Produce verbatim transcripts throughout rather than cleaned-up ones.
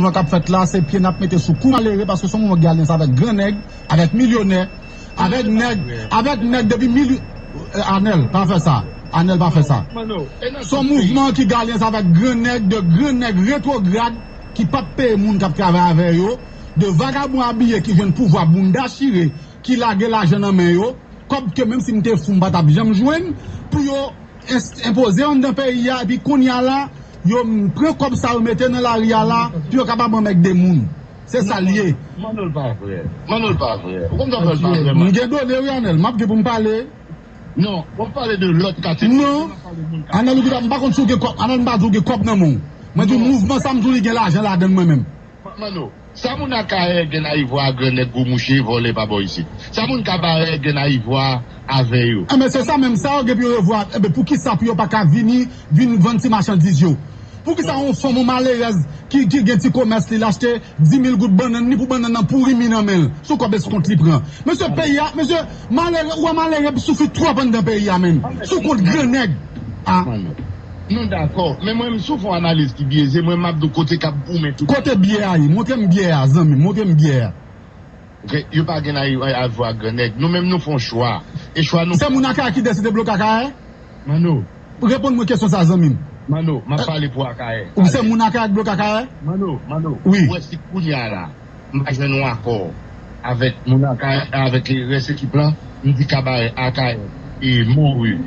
Mouvman k ap fèt la, se pye n ap mete sou kou malere, paske se yon mouvman ki gen alyans avèk gran nèg, avèk milyonè, avèk nèg, avèk nèg depi mil, eh, Anèl, pa fè sa. Anèl, pa fè sa. Se yon mouvman ki gen alyans avèk gran nèg, de gran nèg retwograd ki p ap peye moun k ap travay avè yo, de vagabon abiye ki jwenn pouvwa bounda chire, ki lage lajan nan men yo, kòb ke menm si m te fou m pa t ap janm jwenn, pou yo ins- enpoze anndan peyi a, epi kounye a la, yo pran kòb sa yo mete nan lari a la, pou yo ka ba banm èk de moun. Se sa l ye. Manno, l pa vrè. Manno, l pa vrè. Ou konn sa fè l pa vrè, m gen done wi, Anèl, m ap gen pou m pale. Non, w ap pale de lòt kategori. Non. Anèl, ou gen, m pa konn si w gen kòb, Anèl, m pa di w gen kòb nan men w. Mwen di w mouvman sa m di w li gen lajan ladan l mwen menm. Manno, sa moun Akayè gen nan Ivwa a, gran nèg, gwo mouche, vòlè pa bò isit. Sa moun Kabarè gen nan Ivwa a avè yo. Enben, se sa menm, sa yo gen pou yo revwa. Enben, poukisa pou yo pa ka vini, vin vann ti machandiz yo? Poukisa yon fanm, yon malerèz ki, ki gen ti komès li, l achte dis mil goud bannann, ni pou bannann nan pouri mi nan men l, sou kòb eskont li pran? Mesye, peyi a, mesye, malere, ou wè malere ap soufri twòp anndan peyi a, menm sou kont gran nèg. Ah. Non, dakò. Men mwen, m sou fè yon analiz ki byeze, mwen, m ap di w kote k ap goumen tout. Kote byè a ye? Montre m byè a, zanmi m. Montre m byè a. Ok, yo pa gen a, a, a vwa gran nèg. Nou menm, nou fè yon chwa. E chwa nou. Se moun Akayè ki deside bloke Akayè? Manno. Reponn mwen kesyon sa, zanmi m. Manno, m ap pale pou Akayè. Ou se moun Akayè k bloke Akayè? Manno, Manno, wi. Ou wè si kounye a la, m pa jwenn yon akò avèk moun Akayè, avèk rès ekip lan, m di Kabarè, Akayè, e Mori,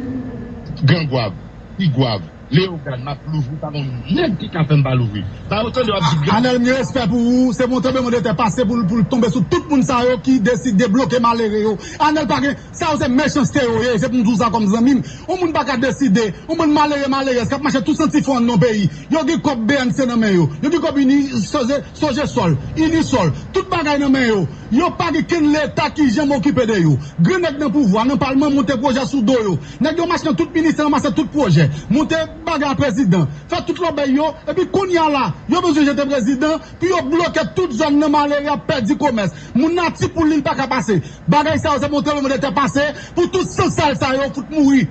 Gran Gwav, Ti Gwav, Leyogàn, m ap louvri, pa gon nèg ki ka fè m pa louvri. Pa yo tande w ap di gran. Anèl, m gen respè pou ou, se bon tonbe mwen de tè pase pou l, pou l tonbe sou tout moun sa yo ki deside bloke malere yo. Anèl pa gen, sa yo se mechanste yo ye, se pou m di w sa kòm zanmi m. Yon moun pa ka deside, yon bann malere, malerèz k ap mache tou santi fò anndan yon peyi. Yo gen kòb B N C nan men yo. Yo gen kòb ini, soje, soje sòl, ini sòl. Tout bagay nan men yo. Yo pa gen kenn leta ki janm okipe de yo. Gran nèg nan pouvwa, nan palman, monte pwojè sou do yo. Nèg yo mache nan tout ministè, ranmase tout pwojè. Monte bagay a prezidan. Fè tout lòbèy yo. Epi kounye a la, yo bezwen jete prezidan pou yo bloke tout zòn nan malere ap pèdi komès. Moun nan ti poul li, li pa ka pase. Bagay sa yo se montre mwen de tè pase pou tout san sal sa yo fout mouri.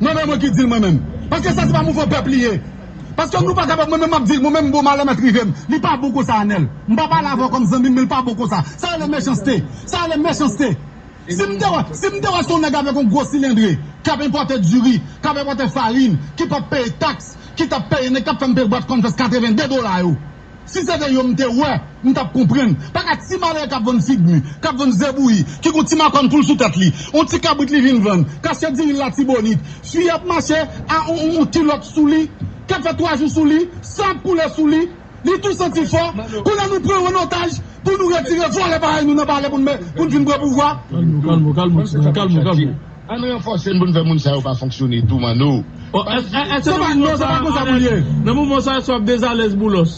Mwen menm, mwen ki di l mwen menm. Paske sa se pa mouvman pèp li ye. Paske nou pa kapab, mwen menm m ap di l, mwen menm bon malè mèt rive m. Li pa bon konsa, Anèl. M pa pale avè w kòm zanmi m, men li pa bon konsa. Sa rele mechanste. Sa rele mechanste. Si m te wè, si m te wè se yon nèg avèk yon gwo silendre, k ap enpòte diri, k ap enpòte farin, ki p ap peye taks, ki t ap peye nèg k ap fè m peye bwat kònfès katrevende dola yo. Si se te yo m te wè, m t ap konprann. Pa ka ti malere k ap vann figmi, k ap vann zebouyi, ki gon ti makòn poul sou tèt li, yon ti kabrit li vin vann, k achte diri l Latibonit, fi ap mache a yon, yon, yon kilòt sou li, k ap fè twa jou sou li, san ap koule sou li, li tou santi fò. Kounye a nou pran yo an otaj pou nou retire vòlè parèy nou nan palè pou n, pou n vin pran pouvwa. Kalme w, kalme w, kalme w, ti nèg, kalme w, kalme w. Ann ranfòse n pou n fè moun sa yo pa fonksyone tou, Manno. Bon, èske, èske nan mouvman sa, nan mouvman sa, èske w ap dezalèz Boulos?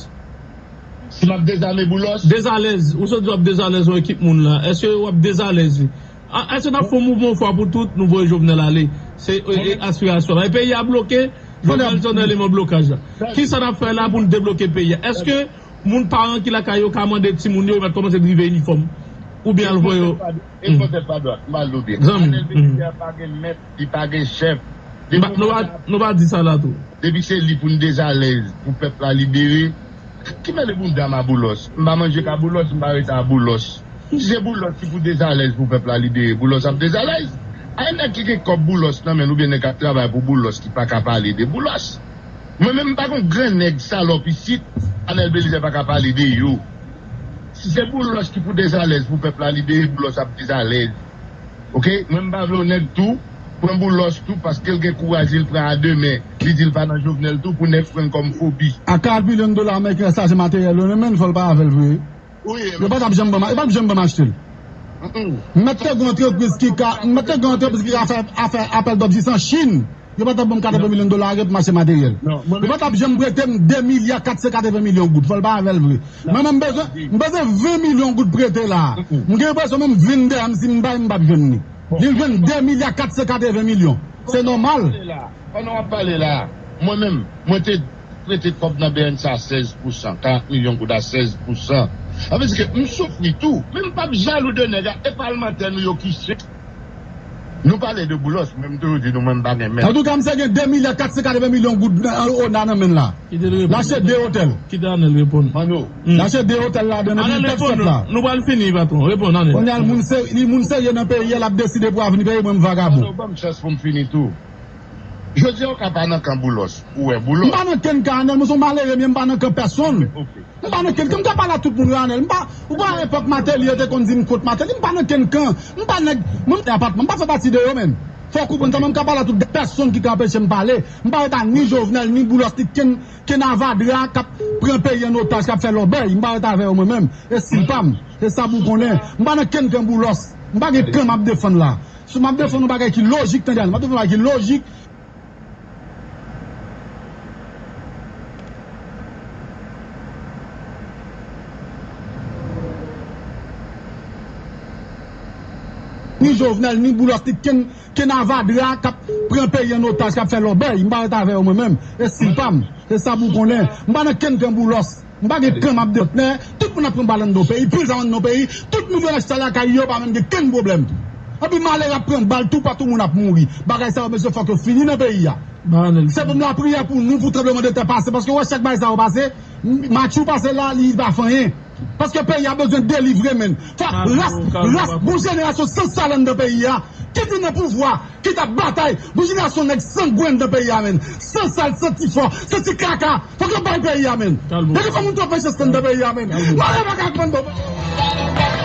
Si m ap dezame Boulos? Dezalèz. Ou sot di w ap dezalèz yon ekip moun la. Èske w ap dezalèz li? A, èske n ap fè yon mouvman yon fwa pou tout, nou voye Jovenel ale? Se, e, e, aspirasyon la. E peyi a bloke, Jovenel se yon eleman blokaj la. Kisa n ap fè la pou n debloke peyi a? Èske moun, paran ki lakay yo ka mande timoun yo, yo mèt kòmanse drive inifòm? Oubyen al voye yo? E pwotèt pa dwat, m pa l oubyen. Zanmi m. Anèl Belizaire pa gen mèt, li pa gen chèf. Depi nou pa, nou pa di sa la tou. Depi se li pou n dezalèz, pou pèp la libere, ki mele bounda m a Boulos? M pa manje ka Boulos, m pa rete a Boulos. Si se Boulos ki pou dezalèz, pou pèp la libere, Boulos ap dezalèz. Ay nèg ki gen kòb Boulos nan men l oubyen nèg k ap travay pou Boulos ki pa ka pale de Boulos. Mwen menm, m pa gon gran nèg salòp isit, Anèl Belizaire pa ka pale de yo. Si se Boulos ki pou dezalèz, pou pèp la libere, Boulos ap dezalèz. Ok? Mwen, m pa vle yon nèg tou pran Boulos tou, paske l gen kouraj li, l pran a de men. Li di l pa nan Jovenel tou, pou nèg pran l kòm fobi. A karant milyon dola ameriken chaje materyèl yo, men fò l pa avè l vre. Yo pa t ap janm ban m, yo pa t ap janm ban m achte l. M mèt te gen yon antrepriz ki ka, m mèt te gen yon antrepriz ki ka fè, a fè apèl dòf jis an Chin. Yo pa t ap ban m katreven milyon dola pou m achte materyèl. Yo pa t ap janm prete m de milya kat san katreven milyon goud. Fò l pa avè l vre. Mwen menm, m bezwen, m bezwen ven milyon goud prete la. M gen enpresyon menm vin dèyè m, si m bay, m p ap jwenn li. Li jwenn de milya kat san katreven milyon. Se nòmal. Pandan w ap pale la, mwen menm, mwen te prete kòb nan B N C a sèz pousan, karant milyon goud a sèz pousan. Sa vle di ke m soufri tou, men m p ap jalou de nèg la, e palmantè nou yo ki se Nou pale de Boulos, men m toujou di nou, mwen m pa gen men. Antouka, misye gen de milya kat san katreven milyon goud nan, an, nan men l la. L achte de otèl. Kite Anèl reponn. Mano. L achte de otèl ladan. Anèl, reponn nou. Nou pral fini, patwon. Reponn, Anèl. Kounye a, moun se, li moun serye nan peyi a, l ap deside pou avni peyi, mwen m vagabon. Mano, ban m chans pou m fini tou. Jodi a, ou ka pa nan kan Boulos. Ou wè Boulos. M pa nan kenn kan, Anèl, mwen se yon malere, men m pa nan kan pèsonn. Ok. M pa nan kenn kan, m ka pale a tout moun, Anèl. M pa, ou pa epòk Mateli, yo te konn di m kont Mateli. M pa nan kenn kan. M pa nèg, mwen m te apatman, m pa fè pati de yo, menm. Fò w konprann sa, mwen m ka pale a tout, pèsonn ki ka anpeche m pale. M pa rete a ni Jovenel, ni Boulos, ni kenn, kenn avadra k ap pran peyi an otaj, k ap fè lòbèy. M pa rete avè yo, mwen menm. E stil pa m. E sa pou w konnen. M pa nan kenn kan Boulos. M pa gen kan m ap defann la. Si m ap defann yon bagay ki lojik, tande, m ap defann yon bagay ki lojik. Ni Jovenel, ni Boulos, ni kenn, kenn avadra k ap pran peyi an otaj, k ap fè lòbèy. M pa rete avè yo, mwen menm. E stil pa m. E sa pou w konnen. M pa nan kenn kan Boulos. M pa gen kan m ap defann, men tout moun ap pran bal anndan peyi, pil zam anndan peyi, tout milyonè chita lakay yo, pa menm gen kenn pwoblèm. Anpil malere ap pran bal toupatou, moun ap mouri. Bagay sa yo, mesye, fòk yo fini nan peyi a. Se pou m lapriyè pou nou, pou tranblemanntè pase, paske wè chak bagay sa yo pase, Matthew pase la, li pa fè anyen. Paske peyi a bezwen delivre, menn. Fòk ras, ras, bon jenerasyon sansal anndan peyi a. Ki vin nan pouvwa, ki t ap batay pou jenerasyon nèg sangwen nan peyi a, menn. Sansal, santi fò, santi kaka. Fòk yo bay peyi a, menn. Depi fò moun twò pèche san nan peyi a, menn. Mwen pa ka konprann bon.